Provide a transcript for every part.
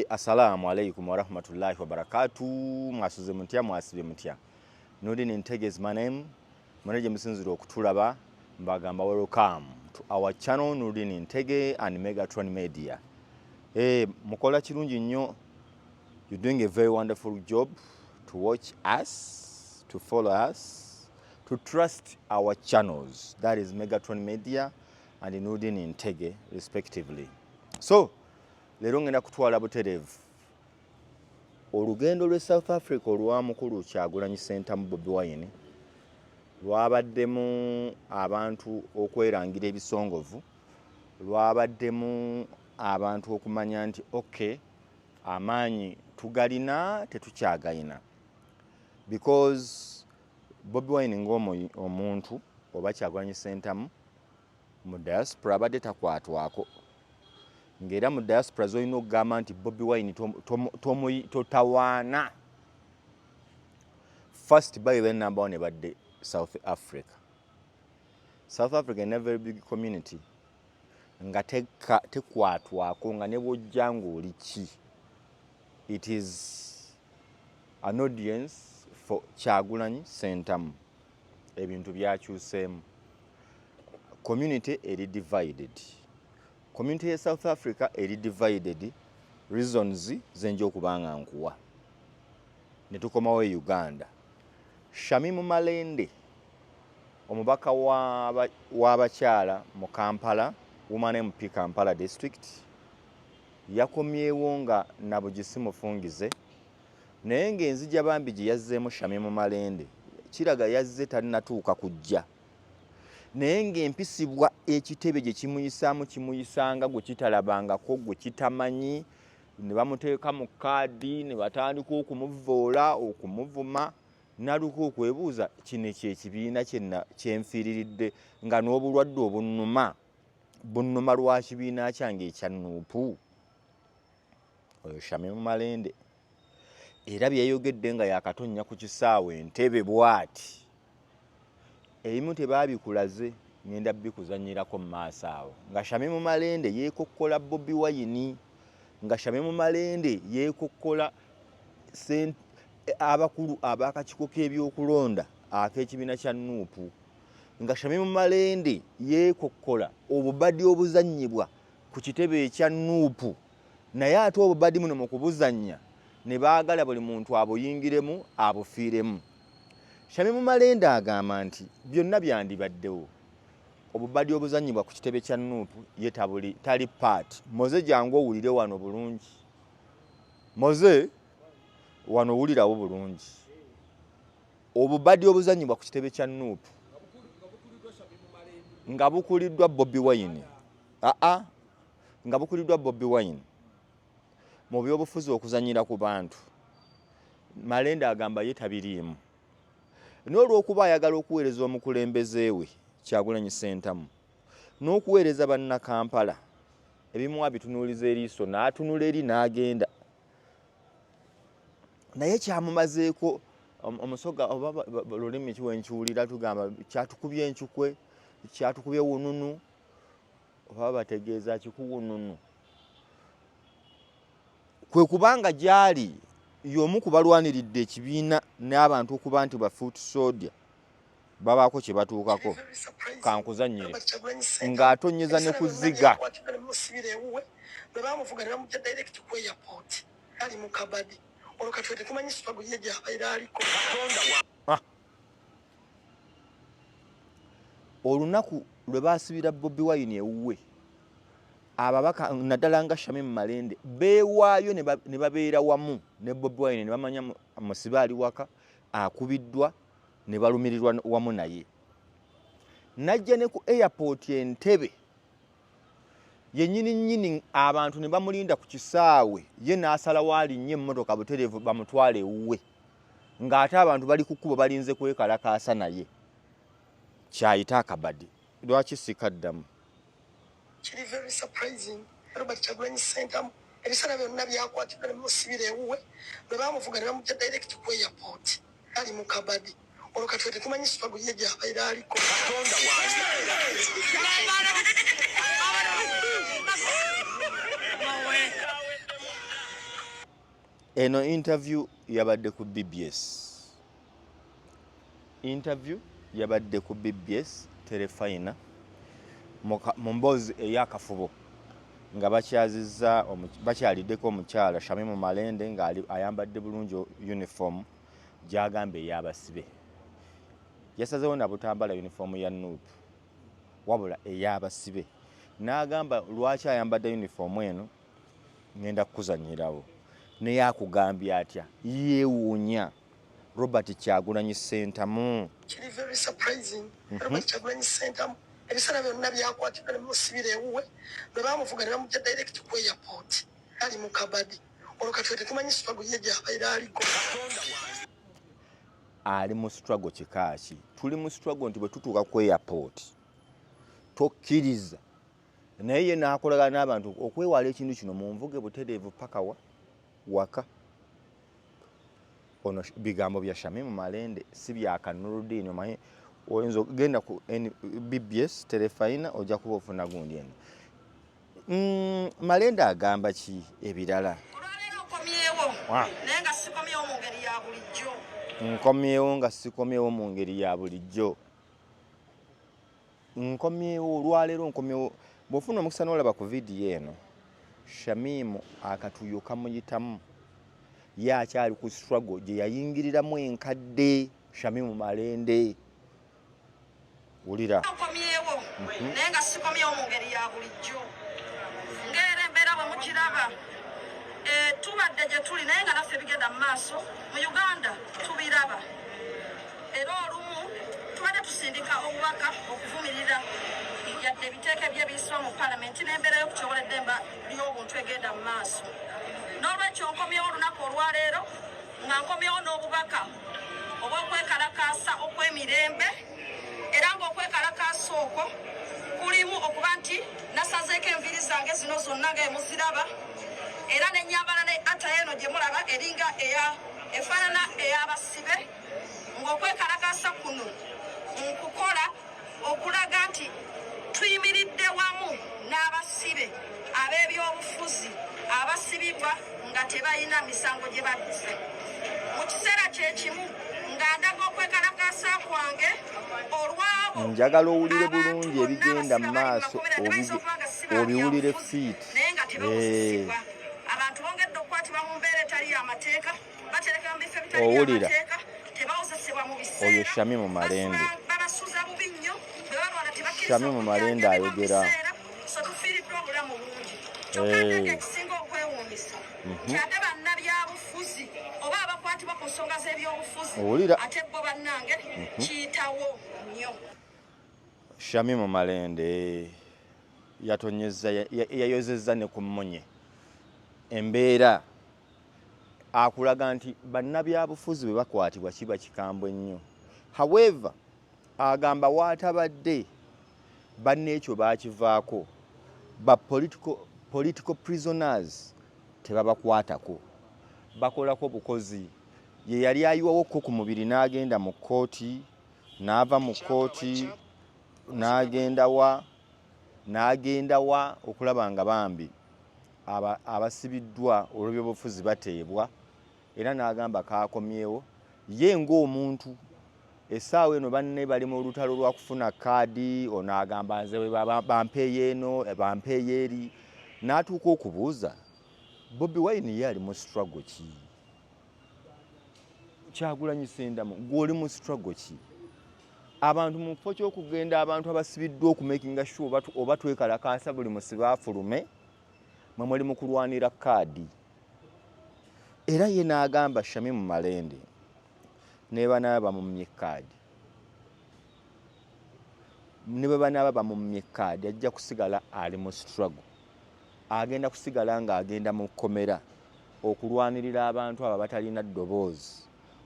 Assalamu alaikum warahmatullahi wabarakatuh. Mwasuze mutya, mwasibye mutya. Nurdin Ntege is my name. Mune musinzira okutulaba, mbagamba welcome to our channel Nurdin Ntege and Megatron Media. Mukola kirungi nnyo. You're doing a very wonderful job to watch us, to follow us, to trust our channels. That is Megatron Media and Nurdin Ntege respectively. So, leero ngenda kutwala butereevu olugendo lw'e South Africa olwa mukulu Kyagulanyi Ssentamu Bobi Wine. Lwabaddemu abantu okwerangira ebisongovu, lwabaddemu abantu okumanya nti okay, amaanyi tugalina, tetukyagayina, because Bobi Wine ng'omuntu oba Kyagulanyi Ssentamu mu diaspora abadde takwatwako, ng'era mu diaspora z'olina okugamba nti Bobi Wine totawaana. First, by the number one ebadde South Africa. South Africa erina very big community nga tekwatwako, nga ne bw'ojja ng'oli ki, it is an audience for Kyagulanyi Ssentamu. Ebintu byakyuseemu, community eri divided. Community ye South Africa eri divided, reasons zenja okuba nga nkuwa. Ne tukomawo e Uganda. Shamimu Malende, omubaka w'abakyala mu Kampala, Woman MP Kampala District, yakomyewo nga nabugisi mufungize, naye ng'enzija bambi gye yazzeemu Shamimu Malende kiraga yazze tannatuuka kujja, naye ng'empisibwa ekitebe gye kimuyisaamu kimuyisanga gwe kitalabangako, gwe kitamanyi, ne bamuteeka mu kaadi ne batandika okumuvoola, okumuvuma. Naluka okwebuuza, kino kyekibiina kyenfiiriridde nga n'obulwadde obunnuma bunnuma lwa kibiina kyange ekya NUP? Oyo Shamimu Malende era byeyogedde nga yakatonnya ku kisaawe Entebe bw'ati. Ebimu tebaabikulaze, ngenda bikuzannyirako mu maaso awo, nga Shamimu Malende yeekokkola Bobi Wine, nga Shamimu Malende yeekokkola abakulu ab'akakiiko k'ebyokulonda ak'ekibiina kya NUP, nga Shamimu Malende yeekokkola obubadi obuzannyibwa ku kitebe ekya NUP, naye ate obubadi muno mu kubuzannya ne baagala buli muntu abuyingiremu abufiiremu. Shamimu Malende agamba nti byonna byandibaddewo, obubadi obuzannyibwa ku kitebe kya NUP ye tabuli tali part. Moze, jangu owulire wano bulungi. Moze, wano owulirawo bulungi. Obubadi obuzannyibwa ku kitebe kya NUP nga bukuliddwa Bobi Wine, aa, nga bukuliddwa Bobi Wine mu byobufuzi, okuzannyira ku bantu, Malende agamba ye tabiriimu, n'olwokuba ayagala okuweereza omukulembeze we Kyagulanyi Ssentamu n'okuweereza Bannakampala, ebimu abitunuuliza eriiso n'atunula eri n'agenda. Naye kyamumazeeko omusoga oba lulimi kiwenkiwulira, tugamba kyatukubye encukwe, kyatukubye wununu, oba bategeeza kikuwununu, kwe kubanga gyali y'omu ku balwaniridde ekibiina n'abantu okuba nti ba foot soldier babaako kye batuukako. Kankuzannyire ng'atonyeza ne ku zziga. Musibira ewuwe, bwe bamuvuga ne bamujja direct ku airport ali mu kabadi. Olwo kati tetumanyi struggle ye gy'abaire aliko. Ah. Olunaku lwe baasibira Bobi Wine ewuwe, ababaka naddala nga Shamim Malende beewaayo ne babeera wamu ne Bobi Wine, ne bamanya musibe ali waka akubiddwa, ne balumirirwa wamu naye. Najja ne ku airport Entebe yennyini nnyini, abantu ne bamulinda ku kisaawe, ye n'asalawo alinnye emmotoka butereevu bamutwale ewuwe, ng'ate abantu bali ku kkubo balinze kwekalakaasa. Naye kyayita akabadi, lwaki sikaddamu? Kiri very surprising. Robert Kyagulanyi Ssentamu ebiseera byonna byakwatiddwa ne bamusibira ewuwe, bwe bamuvuga ne bamujja direct ku airport ali mu kabadi. Olwo kati tetumanyi struggle ye gy'abaire aliko. Katonda wange. Eno interview yabadde ku BBS. Interview yabadde ku BBS Terefayina mu mboozi ey'akafubo nga bakyazizza bakyaliddeko omukyala Shamimu Malende nga ayambadde bulungi uniform gy'agamba ey'abasibe. Yasazeewo na butambala uniform ya Nup wabula ey'abasibe n'agamba lwaki ayambadde uniform eno. Ngenda kukuzanyirawo naye akugambye atya yeewuunya Robert Kyagulanyi Ssentamu. Kiri very surprising. Robert Kyagulanyi Ssentamu ebiseera byonna byakwatibwa ne bamusibira ewuwe, lwe bamuvuga ne bamujja direct ku airport ali mu kabadi, olwo kati tetumanyi struggle ye gy'abeera aliko. Ali mu struggle kika ki? Tuli mu struggle nti bwe tutuuka ku airport tokkiriza, naye ye n'akolagana n'abantu okwewala ekintu kino, munvuge butereevu paka wa waka. Ono bigambo bya Shamimu Malende, si bya Kanurudini. Omanyi oyinza ogenda ku BBS Terefayina, ojja kuba ofuna gundi eno. Malende agamba ki ebirala? Olwaleero nkomyewo, naye nga sikomyewo mu ngeri ya bulijjo. Nkomyewo nga sikomyewo mu ngeri ya bulijjo. Nkomyewo olwaleero, nkomyewo. Bw'ofuna omukisa n'olaba ku vidiyo eno, Shamimu akatuyo kamuyitamu, ye akyali ku struggle gye yayingiriramu enkadde. Shamimu Malende, wulira. Nkomyewo, naye nga sikomyewo mu ngeri ya bulijjo. Ng'era embeera bwe mukiraba, tubadde gye tuli, naye nga naffe bigenda mu maaso mu Uganda tubiraba, era olumu tubadde tusindika obubaka okuvumirira yadde ebiteeka ebyebiyisibwa mu palamenti n'embeera y'okutyobola eddemba ly'obuntu egenda mu maaso. N'olwekyo nkomyewo olunaku olwaleero nga nkomyewo n'obubaka obw'okwekalakaasa okw'emirembe, era ng'okwekalakaasa okwo kulimu okuba nti nasazeeko enviiri zange zino zonna nga emuziraba, era nenyambala ne attire eno gye mulaba eringa eya efaanana ey'abasibe, ng'okwekalakaasa kuno nkukola okulaga nti tuyimiridde wamu n'abasibe ab'ebyobufuzi abasibibwa nga tebalina misango gye bazza. Mu kiseera kyekimu nga ndaga okwekalakaasa kwange olwabo Njagala owulire abantu bulungi bonna ebigenda mu abasibe abali mu maaso, makomera, tebayinza okuba nga si ba obiwulire byabufuzi, fiiti. naye nga tebawozesebwa. Abantu bongedde okukwatibwa mu mbeera etali y'amateeka, baterekebwa mu bifo ebitali Owulira. byamateeka, tebawozesebwa mu Oyo biseera. Shamimu Malende. Babasuza bubi nnyo, bwe balwala tebakkiriza Shamimu Malende okujjanjabibwa mu ayogera. biseera, so tufiiriddwa obulamu bungi. Kyokka ate ekisinga okwewuunyisa nti ate bannabyabufuzi oba abakwatibwa ku nsonga z'ebyobufuzi, Owulira. ate bo bannange kiyitawo nnyo. Shamimu Malende yatonyeza, yayozezza ne ku mmunye embeera, akulaga nti bannabyabufuzi bwe bakwatibwa kiba kikambwe nnyo. However, agamba waatabadde banneekyo bakivaako, ba political prisoners tebabakwatako, bakolako bukozi. Ye yali ayiwawokko ku mubiri n'agenda mu kkooti, n'ava mu kkooti n'agenda wa, n'agenda wa okulaba nga bambi abasibiddwa olw'ebyobufuzi bateebwa. Era n'agamba kaakomyewo ye ng'omuntu essaawa eno banne bali mu lutalo lwa kufuna kaadi. Ono agamba nze bwe bampeeyo eno, bampeeyo eri, n'atuuka okubuuza Bobi Wine ye ali mu struggle ki? Kyagulanyi Ssentamu, gw'oli mu struggle ki? Abantu mu kifo ky'okugenda, abantu abasibiddwa okumakinga sure oba twekalakaasa buli musibe afulume, mwe muli mu kulwanira kaadi. Era ye n'agamba Shamimu Malende ne banaaba bamumye kaadi, ne bwe banaaba bamumye kaadi, ajja kusigala ali mu struggle, agenda kusigala ng'agenda mu kkomera okulwanirira abantu abo abatalina ddoboozi,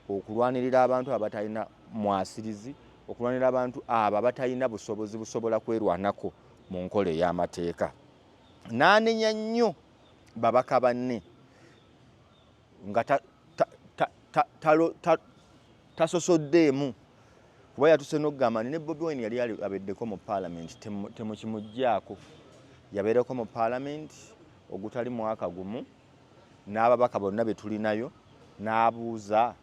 okulwanirira abantu abo abatalina mwasirizi, okulwanirira abantu abo abatalina busobozi busobola kwerwanako mu nkola ey'amateeka. N'anenya nnyo babaka banne nga tasosoddeemu, kuba yatuse n'okugamba nti ne Bobi Wine yali abeddeko mu paalamenti, temukimuggyaako, yabeerako mu paalamenti ogutali mwaka gumu. N'ababaka bonna be tulinayo n'abuuza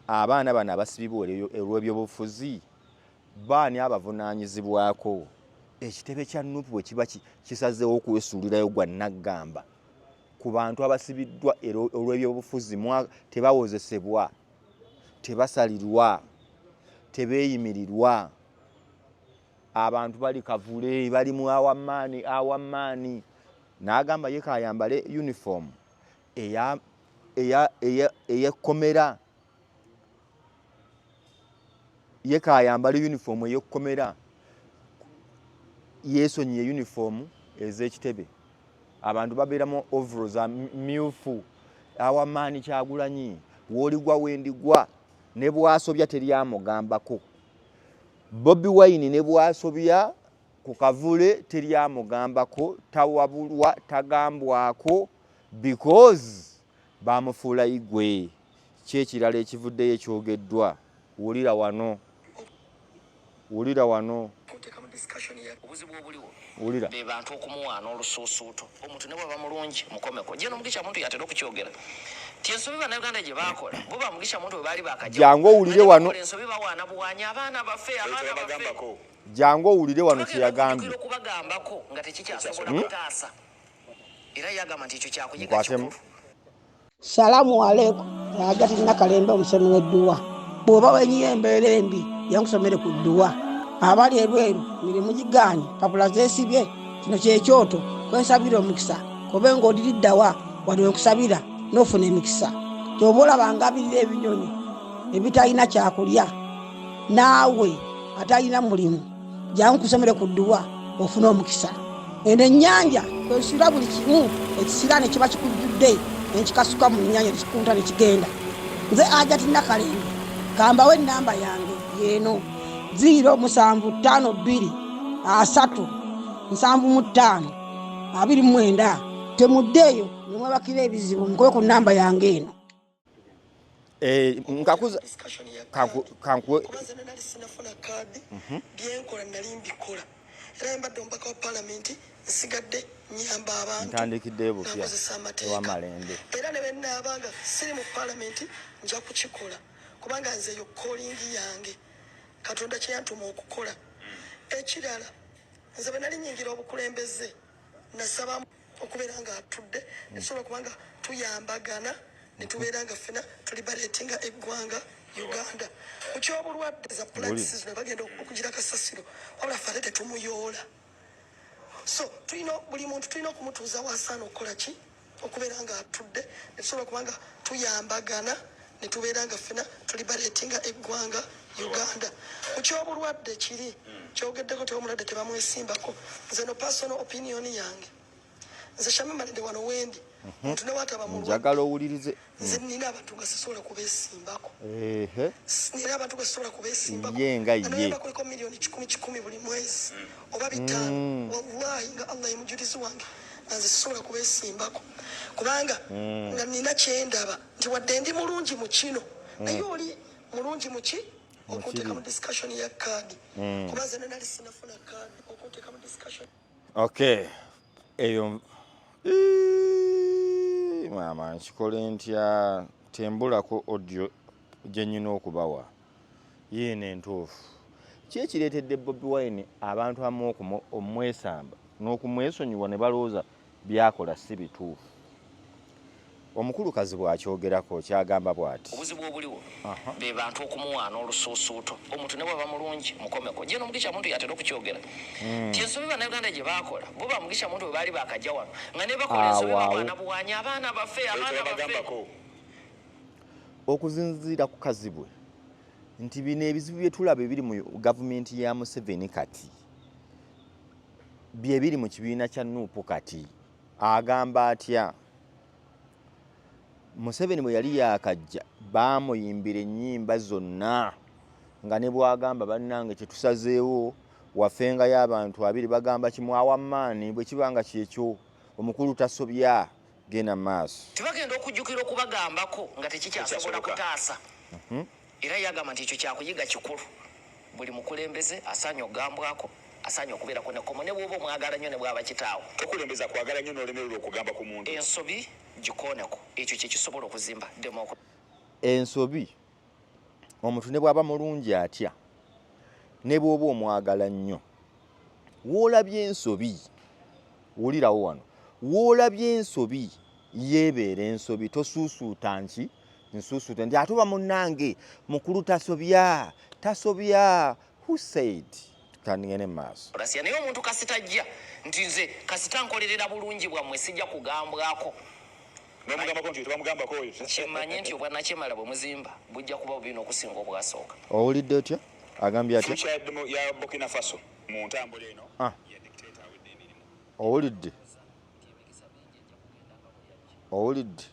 abaana bano abasibibwa olw'ebyobufuzi baani abavunaanyizibwako. Ekitebe kya NUP bwe kiba kisazeewo okwesuulirayo gwa naggamba ku bantu abasibiddwa olw'ebyobufuzi, tebawozesebwa, tebasalirwa, tebeeyimirirwa. Abantu bali kavule, bali mu awamaani awamaani. N'agamba ye kayambale uniform ey'ekkomera, ye kayambale uniform ey'ekkomera, yeesonyiye uniform ez'ekitebe. Abantu babeeramu overall za myufu. Awamaani Kyagulanyi w'oligwa wendigwa, ne bwasobya teryamugambako. Bobi Wine ne bwasobya ku kavule teryamugambako, tawabulwa, tagambwako, because bamufuula igwe. Kyekirala ekivuddeyo ekyogeddwa, wulira wano, wulira wano. Obuzibu obuliwo wulira be bantu okumuwaana olusuusuuto. Omuntu ne bwaba mulungi mukomeko je n'omugisha muntu yatera okukyogera ti ensobi Bannayuganda gye baakola bo bamugisha muntu bwe baali bakajja. Jangu owulire wano. Ensobi bawaana buwaanyi abaana baffe, abaana baffe. Jangu owulire wano Tubagenda kyeyagambye. okujjukira okubagambako nga tekikyasobola kutaasa. Era yagamba nti ekyo kyakuyiga Nkwatemu. kikulu. Salamu aleikum. Agati Nakalembe omusomi w'edduwa. Bw'oba wenyiye embeera embi, yankusomere ku dduwa. Abali ebweru mirimu gigaanye, papula zeesibye, kino kyekyoto kwensabira omukisa, kobe ng'odiriddawa wano wenkusabira n'ofuna emikisa. Kyoba olaba ngabirira ebinyonyi ebitalina kyakulya, naawe atalina mulimu jangu kusomere ku dduwa ofune omukisa. Eno ennyanja kwesula buli kimu ekisiraane kiba kikujjudde, nenkikasuka mu nnyanja nekikunta nekigenda. Nze Ajati Nakalembe, kambawo ennamba yange yeeno 0752 3 75 29. Temuddeeyo nemwebakira ebizibu, mukube ku nnamba yange eno. Nkakuza kankuwe. Kubanze nali sinafuna kaadi, byenkola nali mbikola, era mbadde omubaka wa palamenti, nsigadde nyamba abantu. Ntandikiddeyo bupya Nakozesa amateeka. Ewamalende. Era ne bwenaabanga siri mu palamenti nja kukikola, kubanga nze eyo calling yange, Katonda kyeyantuma okukola. Ekirala, nze bwe nali nyingira obukulembeze nasaba okubeera nga atudde netusobola kubanga tuyambagana netubeera nga ffena tuliberatinga eggwanga Uganda. Ku kyobulwadde za plugs zino bagenda okugira kasasiro, wabula ffe ate tetumuyoola. So tulina buli muntu tulina okumutuuza wasaana okukola ki, okubeera nga atudde netusobola kubanga tuyambagana netubeera nga ffena tuliberatinga eggwanga Uganda. Ku kyobulwadde kiri kyogeddeko, tewomulwadde tebamwesimbako. Nze no personal opinion yange, nze Shami Malende wano wendi, muntu newataba mulwadde, Njagala owulirize. nze nina abantu nga sisobola kubeesimbako. Nina abantu nga sisobola kubeesimbako. Ye nga ye. Nga bakuliko miliyoni 100 100 buli mwezi oba 500, wallahi nga Allah ye mujulizi wange, nga nze sisobola kubeesimbako, kubanga nga nina kyendaba nti wadde ndi mulungi mu kino, naye oli mulungi mu ki, okunteeka mu discussion ya kaadi, kuba nze nali sinafuna kaadi, okunteeka mu discussion. Okay, eyo. Ii, maama nkikole ntya? Tembulako audio gye nyina okubawa yiino entuufu. Ki ekireetedde Bobi Wine abantu amu omwesamba n'okumwesonyiwa ne balowooza byakola si bituufu? Omukulu Kazi bw'akyogerako kyagamba bw'ati. Obuzibu obuliwo be bantu okumuwaana olusuusuuto. Omuntu ne bwaba mulungi mukomeko je n'omugisha muntu yatera okukyogera ti ensobi Bannayuganda gye baakola bo bamugisha muntu bwe baali bakajja wano nga ne bakola ensobi Awo, awo. bawaana buwaanyi abaana baffe, abaana baffe. Okuzinziira ku Kazibwe nti bino ebizibu bye tulaba ebiri mu gavumenti ya Museveni kati bye biri mu kibiina kya NUP kati. Agamba atya? Museveni bwe yali yakajja baamuyimbira ennyimba zonna, nga ne bw'agamba bannange kyetusazeewo wafengayo abantu 20, bagamba kimu awamaani. Bwe kiba nga kyekyo, omukulu tasobya. Genda maaso. Tebagenda okujjukira okubagambako nga tekikyasobola kutaasa. Era yagamba nti ekyo kyakuyiga kikulu, buli mukulembeze asaanye okugambwako, asaanye okubeerako nekomo, ne bwoba omwagala nnyo, ne bwaba kitaawo. Tokulembeza kwagala nnyo n'olemererwa okugamba ku muntu. Ensobi. Gikooneko ekyo kyekisobola okuzimba democracy. Ensobi omuntu ne bw'aba mulungi atya, ne bw'oba omwagala nnyo, w'olabye ensobi, wulirawo wano, w'olabye ensobi yeebeera ensobi, tosuusuuta nki nsuusuuta nti ate oba munnange mukulu tasobya, tasobya. Who said? Tandingene mu maaso. Naye omuntu kasita ajja nti nze kasita nkolerera bulungi bwammwe, sijja kugambwako. Nomugambako nti tebamugambako oyo. Kimanye nti obwannakyemala bwe muzimba bujja kuba bubi n'okusinga obwasooka. Owulidde otya? Agambye atya? Future ya Burkina Faso mu ntambula eno Ah. ya dictator awedde emirimu. Owulidde, owulidde,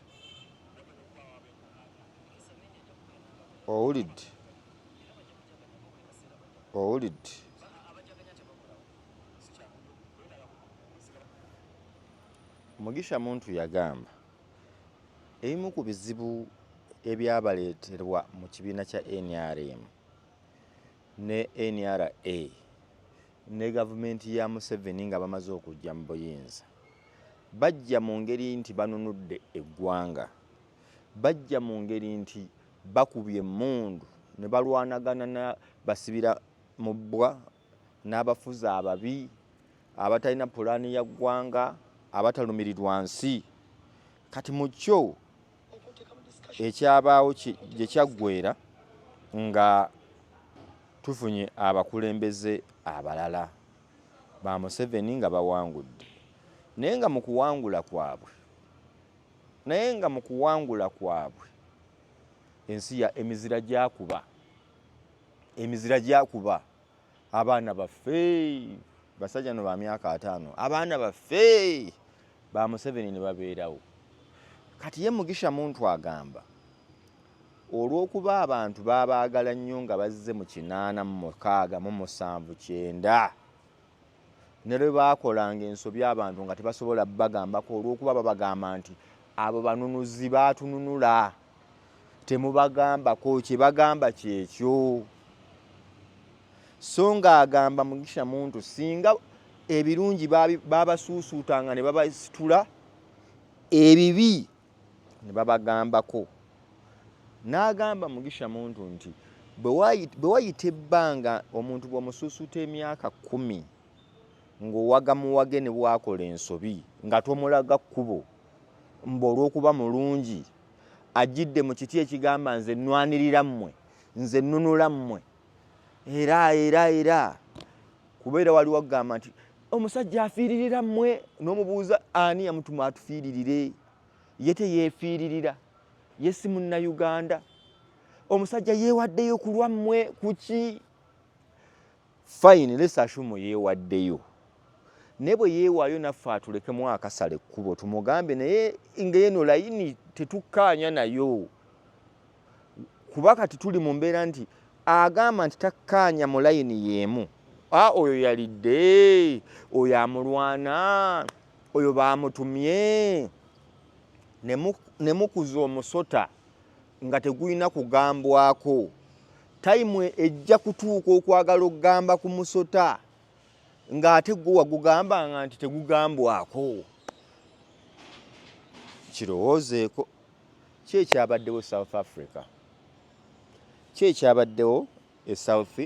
owulidde, owulidde. Mugisha Muntu yagamba ebimu ku bizibu ebyabaleeterwa mu kibiina kya NRM ne NRA ne gavumenti ya Museveni nga bamaze okujja mu buyinza, bajja mu ngeri nti banunudde eggwanga, bajja mu ngeri nti bakubye emmundu ne balwanagana na basibira mu bbwa n'abafuzi ababi abatalina pulaani ya ggwanga, abatalumirirwa nsi. Kati mu kyo ekyabaawo gye kyaggweera nga tufunye abakulembeze abalala ba Museveni nga bawangudde, naye nga mu kuwangula kwabwe, naye nga mu kuwangula kwabwe ensi ya emizira gyakuba, emizira gyakuba abaana baffe, basajja no ba myaka 50, abaana baffe ba Museveni ne babeerawo. Kati ye Mugisha Muntu agamba olw'okuba abantu babaagala nnyo nga bazze mu 86, 7, 9, ne lwe baakolanga ensobi abantu nga tebasobola bagambako olw'okuba babagamba nti abo banunuzi baatununula, temubagambako, kye bagamba kyekyo. So ng'agamba Mugisha Muntu singa ebirungi babasuusuutanga ne babasitula, ebibi ne babagambako. N'agamba Mugisha Muntu nti bwe wayita ebbanga omuntu bw'omusuusuuta emyaka 10 ng'owaga muwage ne bw'akola ensobi nga tomulaga kkubo, mbu olw'okuba mulungi ajjidde mu kiti ekigamba nze nnwanirira mmwe, nze nnunula mmwe, era era era kubeera waliwo akugamba nti omusajja afiiririra mmwe, n'omubuuza ani yamutuma atufiiririre, ye teyeefiiririra, ye si munnayuganda, omusajja yeewaddeyo ku lwammwe kuki? Fine, let's assume yeewaddeyo, naye bwe yeewaayo naffe atulekemu akasala ekkubo tumugambe naye ng'eno layini tetukkaanya nayo, kuba kati tuli mu mbeera nti agamba nti takkaanya mu layini y'emu. Oyo yalidde, oyo amulwana, oyo baamutumye, ne mukuza omusota nga tegulina kugambwako. Tayimu ejja kutuuka okwagala okugamba ku musota ng'ate gwe wagugambanga nti tegugambwako. Kirowoozeeko. Ki ekyabaddewo South Africa? Ki ekyabaddewo e South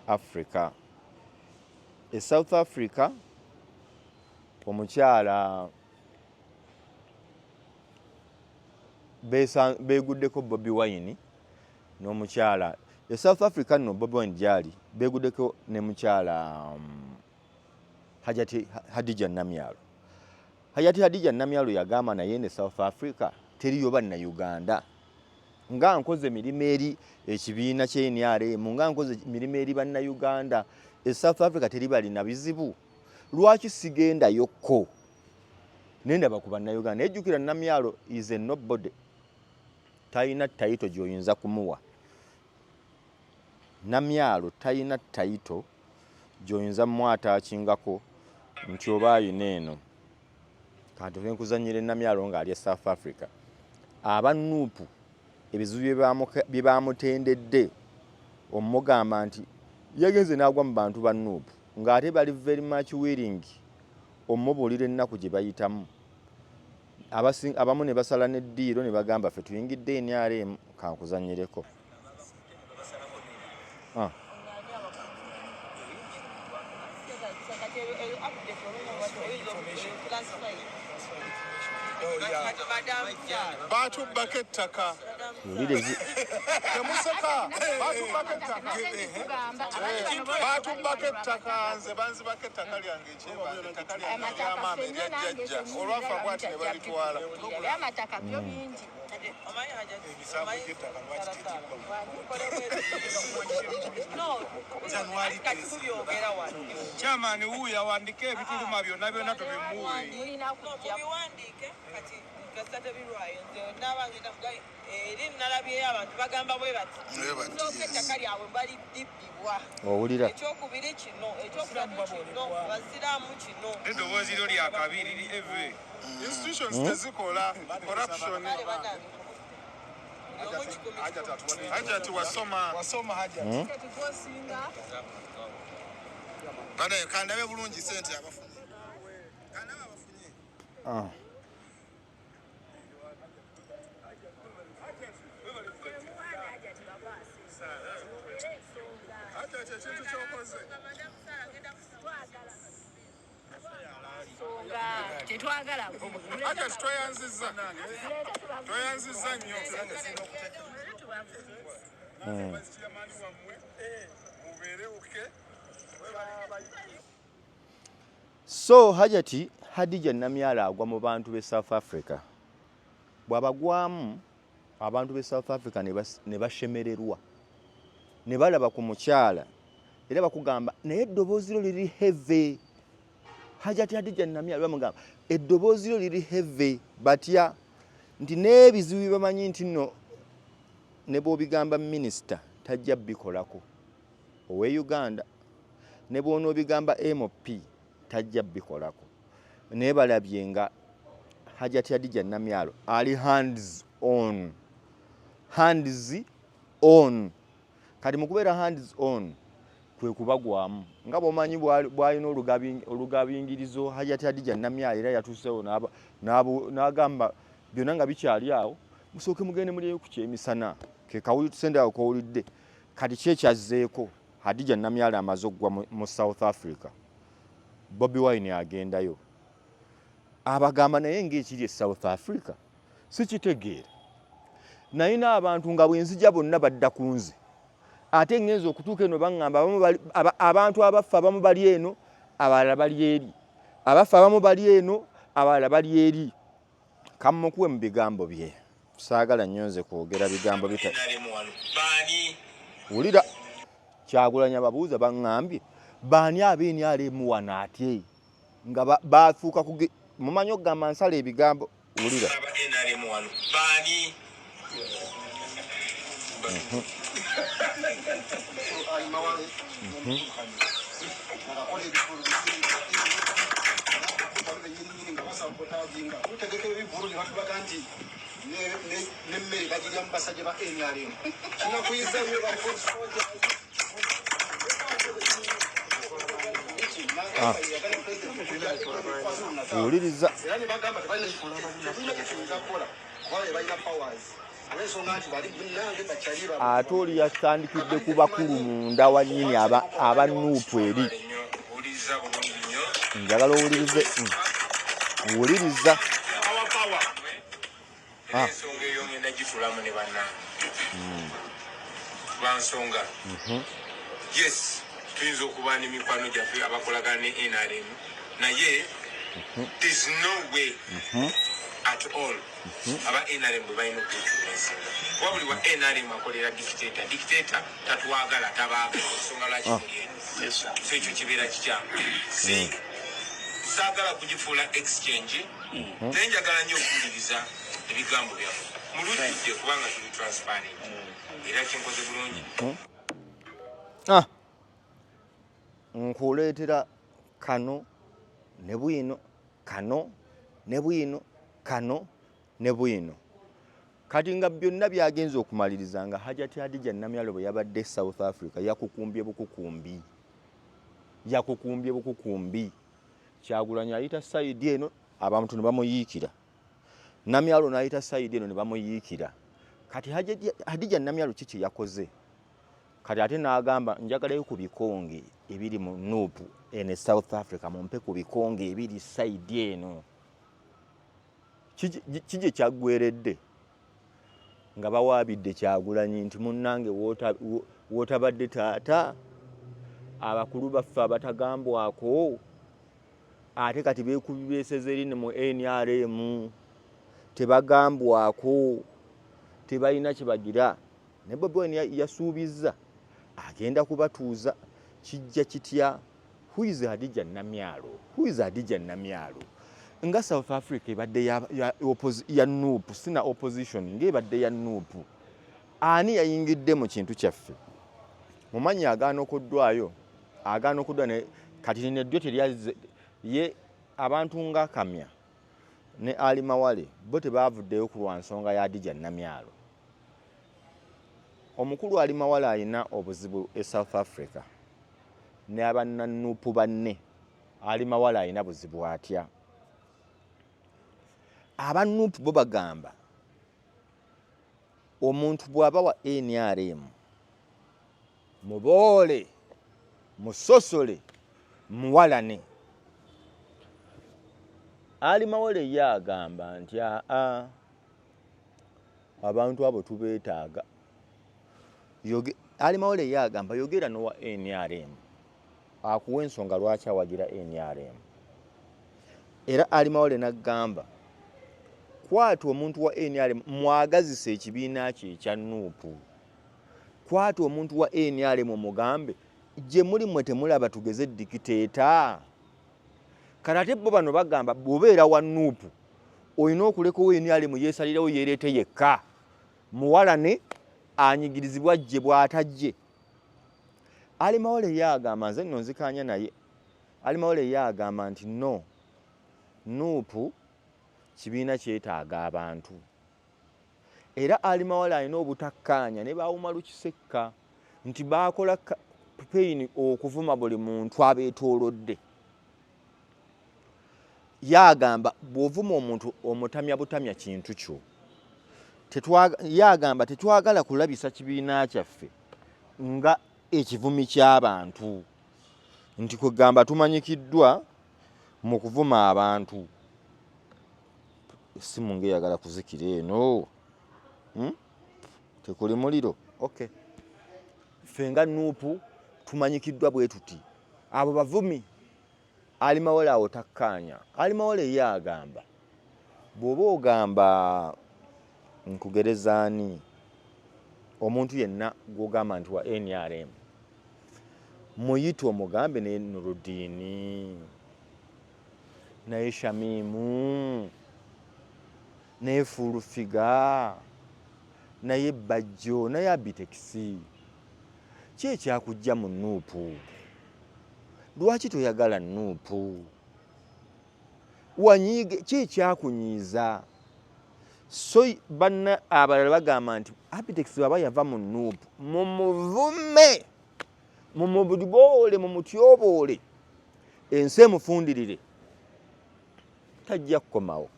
Africa? E South Africa omukyala beeguddeko Bobi Wine n'omukyala e South Africa nno Bobi Wine gyali beeguddeko ne mukyala Hajati Hadija Namyalo. Hajati Hadija Namyalo yagamba naye ne South Africa teriyo bannayuganda, nga nkoze mirimu eri ekibiina kye NRM, nga nkoze mirimu eri bannayuganda e South Africa teri balina bizibu, lwaki sigendayokko nendaba ku bannayuganda? Naye jjukira Namyalo is a nobody, talina title gy'oyinza kumuwa. Namyalo talina title gy'oyinza mwatakingako nti oba ayina eno. Kanti nkuzannyira Namyalo ng'ali e South Africa, aba NUP ebizibu bye bamutendedde omugamba nti yagenze n'agwa mu bantu ba NUP ng'ate bali very much willing omubuulira ennaku gye bayitamu. Abamu ne basala n'eddiiro ne bagamba ffe tuyingidde NRM. Kankuzanyireko. Ah. Batubbako ettaka. Temuseka, batubbako ettaka, batubbako ettaka. Nze banzibako ettaka lyange ekyebanga, ettaka lyange eryamaama, erya jjajja, olwafa bwati ne balitwala. Amataka byo bingi. Emisango gy'ettaka lwaki tegiggwa? Chairman wuuyo awandike ebituluma byonna byonna tubimuwe. Mulina kujja. Mubiwandiike kati kasita tebirwayo. Nze naaba ngenda kuga eri nalabyeyo abantu bagamba bwe bati: sooka ettaka lyabwe balidibbibwa. Owulira? Ekyokubiri kino, ekyokusatu kino, basiraamu kino. Eddoboozi lyo lyakabi liri eve. Institutions tezikola, corruption. Kale banange, buli omu 100 1,000. Hajati wasoma. Wasoma, Hajati. Banaye kandabe bulungi sente abafunye, kandabe abafunye. Ah. Hajati, ekintu kyokoze. Tetwagala. Hajati, tweyanzizza, tweyanzizza nnyo. Chairman wammwe mubeere okay. So Hajati Hadija Namyala agwa mu bantu b'e South Africa. Bw'abagwamu, abantu b'e South Africa ne bashemererwa ne balaba ku mukyala, era bakugamba naye eddoboozi lyo liri heavy. Hajati Hadija Namyala bamugamba eddoboozi lyo liri heavy. Batya nti n'ebizibu bye bamanyi nti nno ne bw'obigamba minisita tajja bikolako owe Uganda, ne bw'onoobigamba MP tajja bikolako, naye balabye nga Hajati Hadija Namyalo ali hands on, hands on. Kati mu kubeera hands on kwe kubagwamu nga bw'omanyi bw'alina olugabingirizo. Hajati Hadija Namyalo era yatuusewo n'agamba byonna nga bikyali awo, musooke mugende mulyeyo ku kyemisana, ke kawulisende awo kowulidde. Kati ki ekyazzeeko? Hadija Namyalo amaze okugwa mu South Africa, Bobi Wine agendayo, abagamba naye ng'ekiri e South Africa sikitegeera, naye n'abantu nga bwenzija bonna badda ku nze, ate ngenza okutuuka eno baŋŋamba abantu abaffe abamu bali eno, abalala bali eri, abaffe abamu bali eno, abalala bali eri. Kammukuwe mu bigambo bye, saagala nnyo nze kwogera bigambo bita. NRM wano baani? Wulira Kyagulanyi ababuuza, baŋŋambye baani ab'e NRM wano, ate nga bafuuka kuge mumanyi okugamba nsala ebigambo. Wulira. Aba NRM wano baani? Nga basabotaginga tutegeka ebivulu ne batulaga nti nemmere bagirya mu basajja ba NRM. Kinakuyiza nnyo ba foot soldiers. Ah. Wuliriza. Era ne bagamba tetulina kyetuyinza kukola kuba be balina powers, olw'ensonga nti bali nange bakyali. Ate oli yatandikidde ku bakulu munda wannyini aba NUP eri. Wuliriza bulungi nnyo. Njagala owulirize. Wuliriza. Power, power. Era Ah. ensonga eyo ngenda gitulamu ne bannange lwansonga yes, tuyinza okuba n'emikwano gyaffe abakolagana ne NRM, naye there's no way at all aba NRM bwe balina okwetunesinga, kuba buli wa NRM akolera dictator. Dictator tatwagala, tabaagala, ensonga lwaki muli eno. So ekyo kibeera kikyamu. Si saagala kugifuula exchange, naye njagala nnyo okuwuliriza ebigambo byammwe mu lujjudde, kubanga tuli transparent era kinkoze bulungi. Ah. Nkuleetera kano ne bwino, kano ne bwino, kano ne bwino. Kati nga byonna byagenza okumaliriza nga Hajati Hadija Namyalo bwe yabadde South Africa yakukumbye bukukumbi, yakukumbye bukukumbi. Kyagulanyi ayita side eno, abantu ne bamuyiikira. Namyalo n'ayita side eno ne bamuyiikira. Kati Hadija Namyalo ki kye yakoze? Kati ate n'agamba, njagalayo ku bikonge ebiri mu NUP eno e South Africa, mumpe ku bikonge ebiri side eno. Ki gye kyaggweredde nga bawaabidde Kyagulanyi nti munnange wootabadde taata, abakulu baffe abatagambwako ate kati beekubi beeseze eri mu NRM, tebagambwako, tebalina kye bagira. Ne Bobi Wine yasuubizza agenda kubatuuza. Kijja kitya? Who is Hadija Namyalo? Who is Hadija Namyalo? Nga South Africa ebadde ya NUP, sina opposition, ng'ebadde ya NUP, ani yayingidde mu kintu kyaffe? Mumanyi agaana okuddwayo, agaana okuddwa ne kati lino eddyo teryazze. Ye abantu nga Kamya ne Ali Mawale bo tebaavuddeyo ku lwa nsonga ya Hadija Namyalo. Omukulu Ali Mawale alina obuzibu e South Africa ne abannanuupu banne. Ali Mawale alina buzibu atya? Abanuupu bo bagamba omuntu bw'aba wa NRM muboole, musosole, muwalane. Ali Mawale ye agamba nti aa, abantu abo tubeetaaga. Ali Mawale ye agamba yogera n'owa NRM akuwa ensonga lwaki awagira NRM. Era Ali Mawale n'agamba kwata omuntu wa NRM mwagazise ekibiina kye ekya NUP. Kwata omuntu wa NRM omugambe gye muli mmwe temulaba tugeze dictator. Kati ate bo bano bagamba bw'obeera wa NUP olina okulekawo NRM yeesalirewo yeereete yekka, muwalane anyigirizibwa jje bw'atajje. Ali Mawale ye agamba, nze nno nzikaanya naye, Ali Mawale ye agamba nti no, NUP kibiina kyetaaga abantu. Era Ali Mawale alina obutakkaanya ne ba Umaru Kisekka nti baakola campaign okuvuma buli muntu abeetoolodde. Ye agamba bw'ovuma omuntu omutamya butamya kintu kyo. Ye agamba tetwagala kulabisa kibiina kyaffe nga ekivumi ky'abantu, nti kwegamba tumanyikiddwa mu kuvuma abantu. Essimu ng'eyagala kuzikira eno, Tekuli muliro? Okay. Ffe nga NUP tumanyikiddwa bwe tuti, abo bavumi. Ali Mawale awo takkaanya. Ali Mawale ye agamba bw'oba ogamba nkugerezaani omuntu yenna gw'ogamba nti wa NRM, muyite omugambe naye Nurudini, naye Shamimu, naye Full Figure, naye Bajjo, naye Abitex, ki ekyakujja mu NUP? Lwaki toyagala NUP? Wanyiige ki ekyakunyiiza? So banna abalala bagamba nti Abitex bw'aba yava mu NUP mumuvume, mumuboole, mumutyoboole, ensi emufundirire, tajja kukomawo.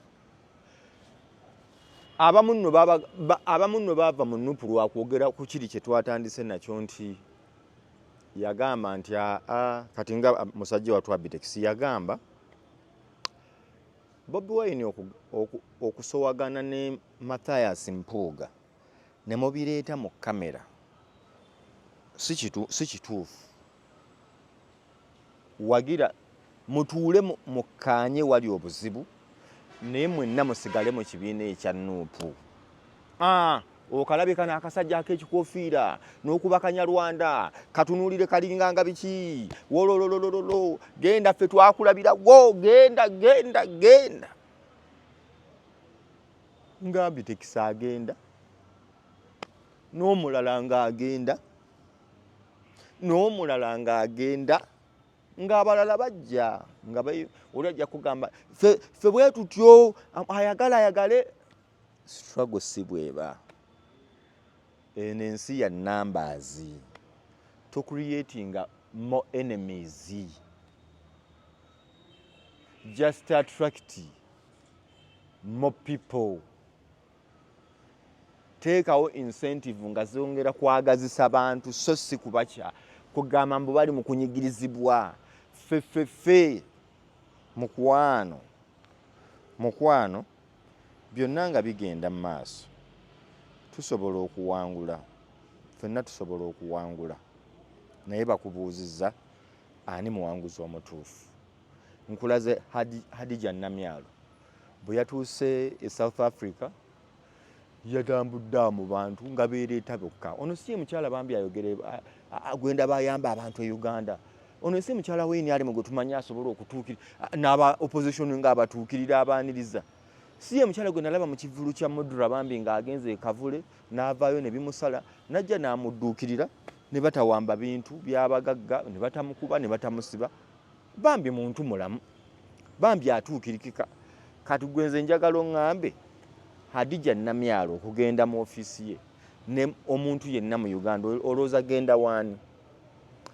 Abamu nno baava mu NUP lwa kwogera ku kiri kye twatandise nakyo nti yagamba nti aa, kati nga musajja wattu Abitex yagamba Bobi Wine okusowagana ne Mathias Mpuuga ne mubireeta mu kamera si kituufu. Wagira mutuule mukkaanye wali obuzibu, naye mwenna musigale mu kibiina ekya NUP. Okalabika n'akasajja ak'ekikofiira n'okuba Kanyarwanda katunuulire kalinganga biki wolololololo, genda ffe twakulabira wo, genda genda genda. Nga Abitex agenda n'omulala ng'agenda n'omulala ng'agenda, ng'abalala bajja nga oli ajja kugamba ffe bwe tutyo, ayagala ayagale. Struggle si bweba. Eno ensi ya numbers. To creating more enemies, just attract More people. Teekawo incentive nga zongera kwagazisa bantu, so si kubakya kugamba mbu bali mu kunyigirizibwa. Ffeffeffe, mukwano, mukwano, byonna nga bigenda mu maaso, tusobola okuwangula ffenna, tusobola okuwangula. Naye bakubuuzizza ani muwanguzi omutuufu? Nkulaze Hadija Namyalo bwe yatuuse e South Africa, yatambudde awo mu bantu nga beereeta bokka. Ono si ye mukyala bambi ayogere gwenda bayamba abantu e Uganda. Ono si mukyala w'NRM gwe tumanyi asobola okutuukirira n'aba opposition ng'abatuukirira, abaaniriza. Si ye mukyala gwe nalaba mu kivulu kya Mudra bambi ng'agenze e Kavule n'avaayo ne bimusala, n'ajja n'amudduukirira ne batawamba bintu by'abagagga, ne batamukuba, ne batamusiba. Bambi muntu mulamu, bambi atuukirikika. Kati gwe nze njagala oŋŋambe, Hadija Namyalo okugenda mu ofiisi ye ne omuntu yenna mu Uganda, olowooza genda waani?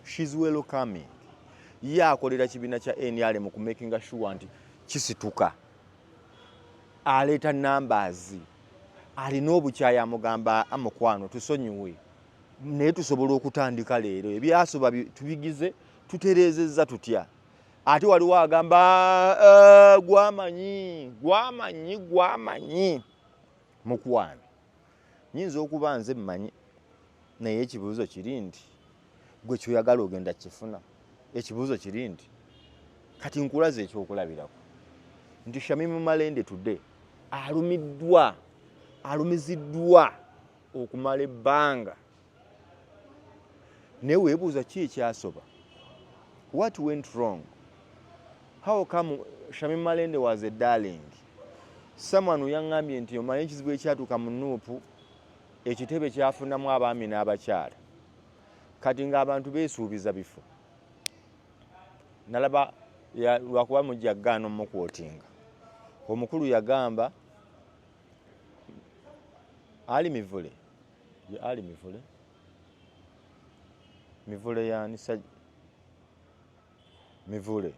She's welcoming. Ye akolera kibiina kya NRM ku makinga sure nti kisituka, aleeta numbers, alina obukyayi, amugamba, "Amukwano, tusonyiwe, naye tusobola okutandika leero, ebyasoba tubigize, tutereezezza tutya?" Ate waliwo agamba, "Gwamanyi, gwamanyi, gwamanyi." Mukwano, nyinza okuba nze mmanyi, naye ekibuuzo kiri nti gwe kyoyagala ogenda kifuna? Ekibuuzo kiri nti kati nkulaza ekyokulabirako nti Shamimu Malende today alumiddwa, alumiziddwa okumala ebbanga, naye weebuuza ki ekyasoba? What went wrong? How come Shamim Malende was a darling? Someone yaŋŋambye nti omanyi ekizibu ekyatuuka mu NUP, ekitebe kyafunamu abaami n'abakyala, kati ng'abantu beesuubiza bifo. Nalaba lwakuba mujja gaana omukwotinga, omukulu yagamba Ali Mivule, ye Ali Mivule, Mivule yani Mivule,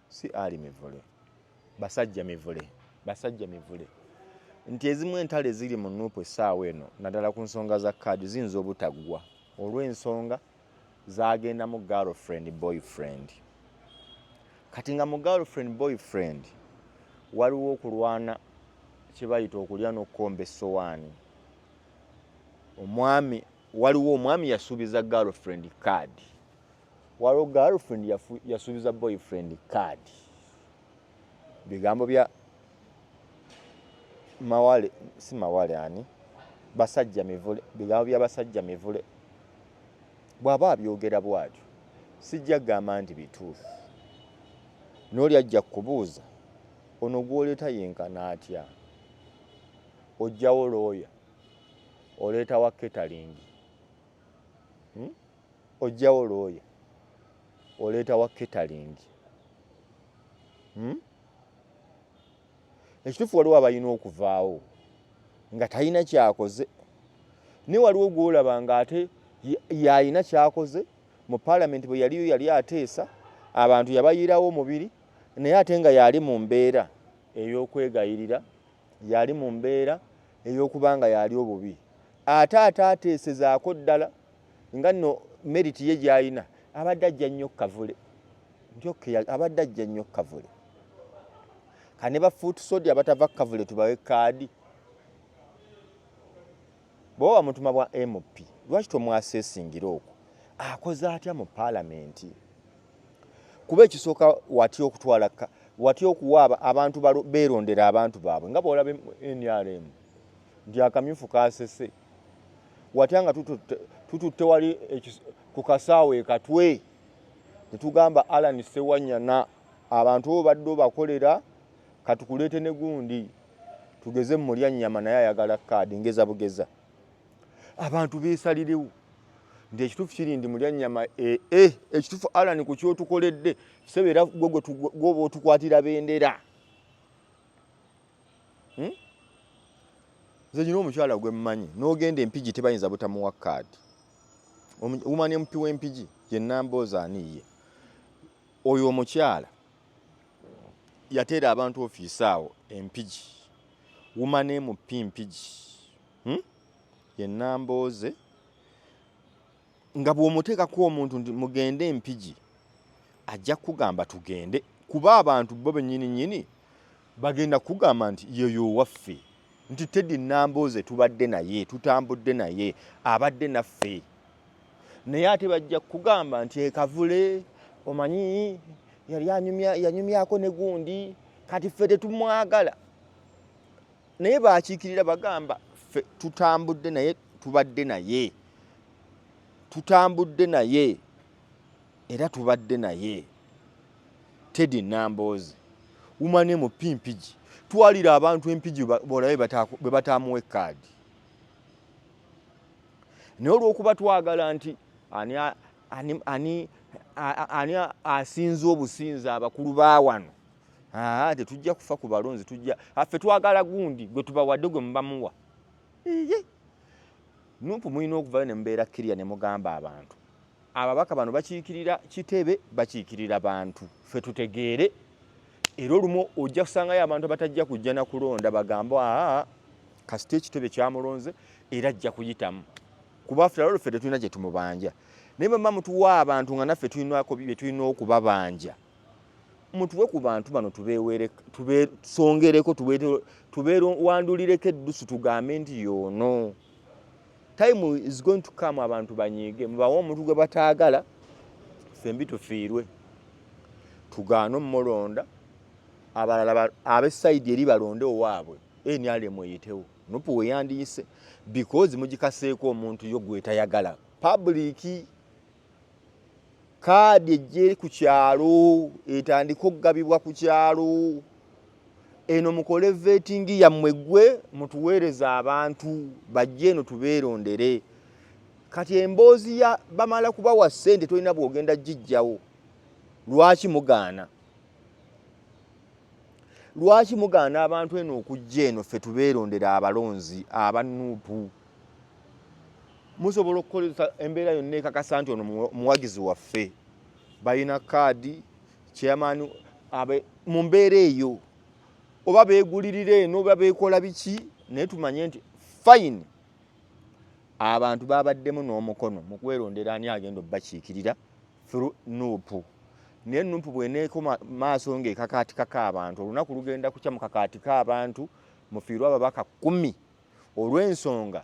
si Ali Mivule, Basajja Mivule, Basajja Mivule, nti ezimu entalo eziri mu NUP essaawa eno, naddala ku nsonga za kaadi, ziyinza obutaggwa olw'ensonga zagendamu girlfriend, boyfriend. Kati nga mu girlfriend, boyfriend waliwo okulwana kye bayita okulya n'okukomba essowaani. Omwami, waliwo omwami yasuubiza girlfriend card, waliwo girlfriend yasuubiza boyfriend card. Bigambo bya Mawale, si Mawale, ani, Basajja Mivule, bigambo bya Basajja Mivule. Bw'aba abyogera bw'atyo, sijja kugamba nti bituufu. N'oli ajja kukubuuza, ono gw'oleeta yenkana atya? Ojjawo looya, oleeta wa catering, Ojjawo looya, oleeta wa catering, Ekituufu waliwo abalina okuvaawo nga talina kyakoze, naye waliwo gwolaba ng'ate yalina kyakoze mu paalamenti. Bwe yaliyo yali ateesa, abantu yabayirawo omubiri, naye ate nga yali mu mbeera ey'okwegayirira, yali mu mbeera ey'okuba nga yali obubi, ate ateesezaako ddala nga nno merit ye gy'alina. Abadde ajja nnyo Kavule nti okay, abadde ajja nnyo Kavule. Kane ba foot soldier abatava Kavule tubawe kaadi. Bw'oba wamutuma bwa MP, lwaki tomwaseesingira okwo akoze atya mu paalamenti? Kuba ekisooka watya okutwala, watya okuwa abantu beerondera abantu baabwe, nga bw'olaba NRM nti akamyufu kasese, watya nga tututte wali ku kasaawe ekatwe netugamba Alan Sewanyana, abantu bo badde obakolera, katukuleete ne gundi, tugeze mulya nnyama, naye ayagala kaadi. Ngeza bugeza, abantu beesalirewo nti ekituufu kiri ndi mulya nnyama. Ee, eh, ekituufu Alan ku kyotukoledde sebeera gwe gwoba otukwatira bendera, Nze nyina omukyala gwe mmanyi, n'ogenda Empigi tebayinza butamuwa kaadi. Woman MP w'Empigi ye Namboozi. Ani ye oyo omukyala yateera abantu ofiisi awo Empigi? Woman MP Mpigi, Ye Nambooze, nga bw'omuteekako omuntu nti mugende Empigi, ajja kugamba tugende, kuba abantu bo bennyini nnyini bagenda kugamba nti yeyo waffe, nti Teddy Nambooze tubadde naye, tutambudde naye, abadde naffe. Naye ate bajja kugamba nti ekavule omanyi yali yanyumyako ne gundi, kati ffe tetumwagala. Naye bakiikirira bagamba ffe tutambudde naye, tubadde naye, tutambudde naye era tubadde naye. Teddy Nambooze, woman MP Mpigi, twalira abantu Empigi bolabe bwe batamuwa ekaadi. Naye olw'okuba twagala nti ani asinza obusinza abakulu ba wano, tetujja kufa ku balonzi, tujja ffe twagala gundi gwe tubawadde gwe mubamuwa. Iye NUP mulina okuvayo ne mubeera kkiriya ne mugamba abantu ababaka bano bakiikirira kitebe, bakiikirira bantu, ffe tutegeere. Era olumu ojja kusangayo abantu abatajja kujja na kulonda, bagamba aa kasita ekitebe kyamulonze era ajja kuyitamu, kuba after all ffe tetulina kye tumubanja. Naye bwe muba mutuwa abantu nga naffe tulinako bye tulina okubabanja, mutuwe ku bantu bano tubesongereko, tubewandulireko eddusu, tugambe nti yoono. Time is going to come abantu banyiige, mubawe omuntu gwe bataagala, ffembi tufiirwe, tugaane omulonda, abalala ab'esayidi eri balonde owaabwe, NRM eyitewo. NUP weyandiyise because mugikaseeko omuntu yo gwetayagala. Public kaadi ejje ku kyalo, etandike okugabibwa ku kyalo eno, mukole vetting yammwe, gwe mutuweereza abantu bajje eno tubeerondere. Kati emboozi ya bamala kubawa ssente tolina bw'ogenda gijjawo. Lwaki mugaana? Lwaki mugaana abantu eno okujja eno ffe tubeerondera abalonzi aba NUP? Musobola okukozesa embeera yonna ekakasa nti ono muwagizi waffe, balina kaadi, chairman mu mbeera eyo, oba beegulirira eno oba beekola biki, naye tumanye nti fine, abantu babaddemu n'omukono mu kwerondera ani agenda obbakiikirira through NUP. Naye NUP bw'eneekoma maaso ng'ekakaatikako abantu, olunaku lugenda kukya mukakaatika abantu mufiirwe ababaka 10 olw'ensonga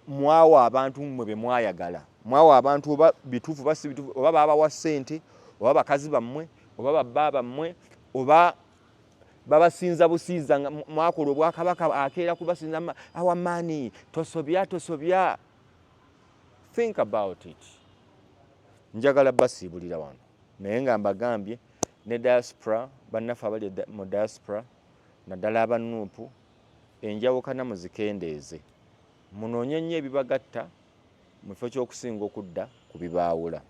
mwawa abantu mmwe be mwayagala, mwawa abantu oba bituufu oba si bituufu, oba baabawa ssente, oba bakazi bammwe, oba babba bammwe, oba babasinza businza nga mwakola obwakabaka akeera kubasinza awamaani. Tosobya, tosobya, think about it. Njagala basiibulira wano, naye nga mbagambye ne diaspora bannaffe abali mu diaspora, naddala aba NUP, enjawukana muzikendeeze, munoonye nnyo ebibagatta mu kifo ky'okusinga okudda ku bibaawula.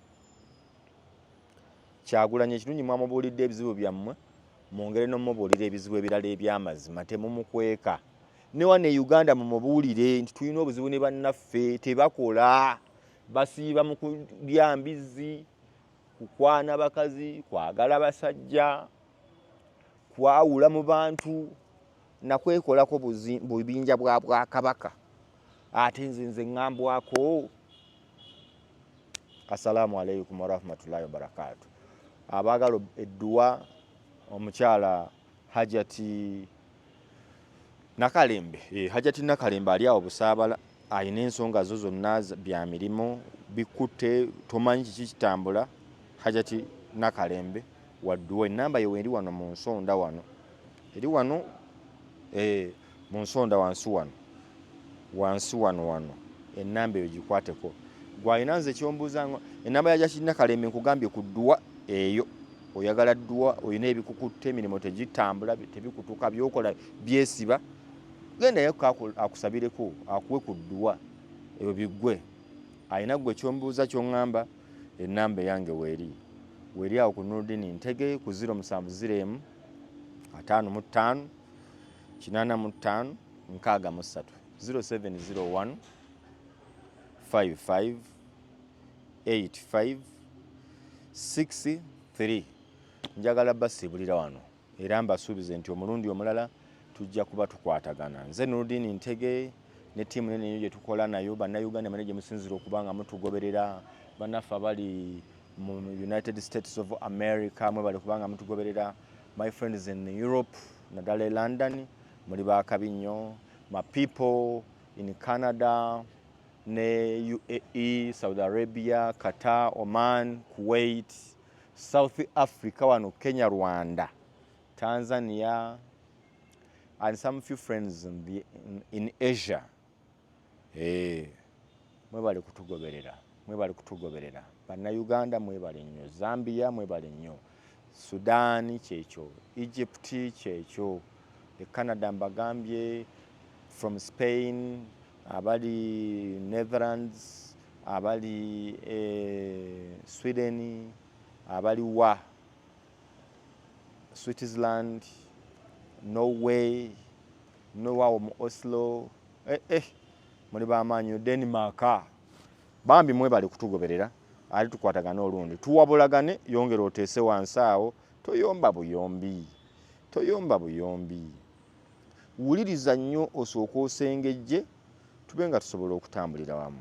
Kyagulanyi ekirungi mwamubuulidde ebizibu byammwe, mwongere n'omubuulira ebizibu ebirala eby'amazima, temumukweka. Ne wano e Uganda mumubuulire nti tulina obuzibu ne bannaffe tebakola, basiiba mu kulya mbizzi, kukwana bakazi, kwagala basajja, kwawula mu bantu nakwekolako bubinja bwa bwakabaka. Ate nze ŋŋambwako. Assalamu alaikum warahmatullahi wabarakatu. Abaagala edduwa, omukyala Hajati Nakalembe, Hajati Nakalembe ali awo Busaabala, alina ensonga zo zonna bya mirimu bikutte, tomanyi kiki kitambula. Hajati Nakalembe wadduwa, enamba ye weeri wano mu nsonda wano, eri wano mu nsonda wansi wano, wansi wano wano, enamba eyo gikwateko. Gwalina nze kyombuuza, enamba ya Hajati Nakalembe nkugambye ku dduwa eyo. Oyagala dduwa, olina ebikukutte, emirimu tegitambula, tebikutuka, byokola byesiba, gendayo akusabireko, akuwe ku dduwa ebyo biggwe. Alina gwe kyombuuza kyoŋŋamba, enamba eyange weeri, weeri awo ku Nurdin Ntege ku 0701 55 85 63, 0701 55 85 63. Njagala basiibulira wano era mbasuubize nti omulundi omulala. Tujja kuba tukwatagana. Nze Nurudini Ntege ne ttiimu nene nnyo gye tukola nayo, Bannayuganda mane gye musinzira okuba nga mutugoberera, bannaffe abali mu United States of America, mwebale kuba nga mutugoberera. My friends in Europe, naddala e London, muli bakabi nnyo. My people in Canada ne UAE, Saudi Arabia, Qatar, Oman, Kuwait, South Africa, wano Kenya, Rwanda, Tanzania and some few friends in Asia. Mwebale kutugoberera, mwebale kutugoberera. Bannayuganda mwebale nnyo, Zambia mwebale nnyo, Sudan kyekyo, Egypt kyekyo, e Canada mbagambye, from Spain, abali Netherlands, abali Sweden, abali wa Switzerland, Norway, nowawo mu Oslo, muli bamaanyi, Denmark. Bambi mwebale kutugoberera. Ate tukwatagane olundi, tuwabulagane. Yongera oteese wansi awo, toyomba buyombi, toyomba buyombi, wuliriza nnyo, osooke osengejje, tube nga tusobola okutambulira wamu.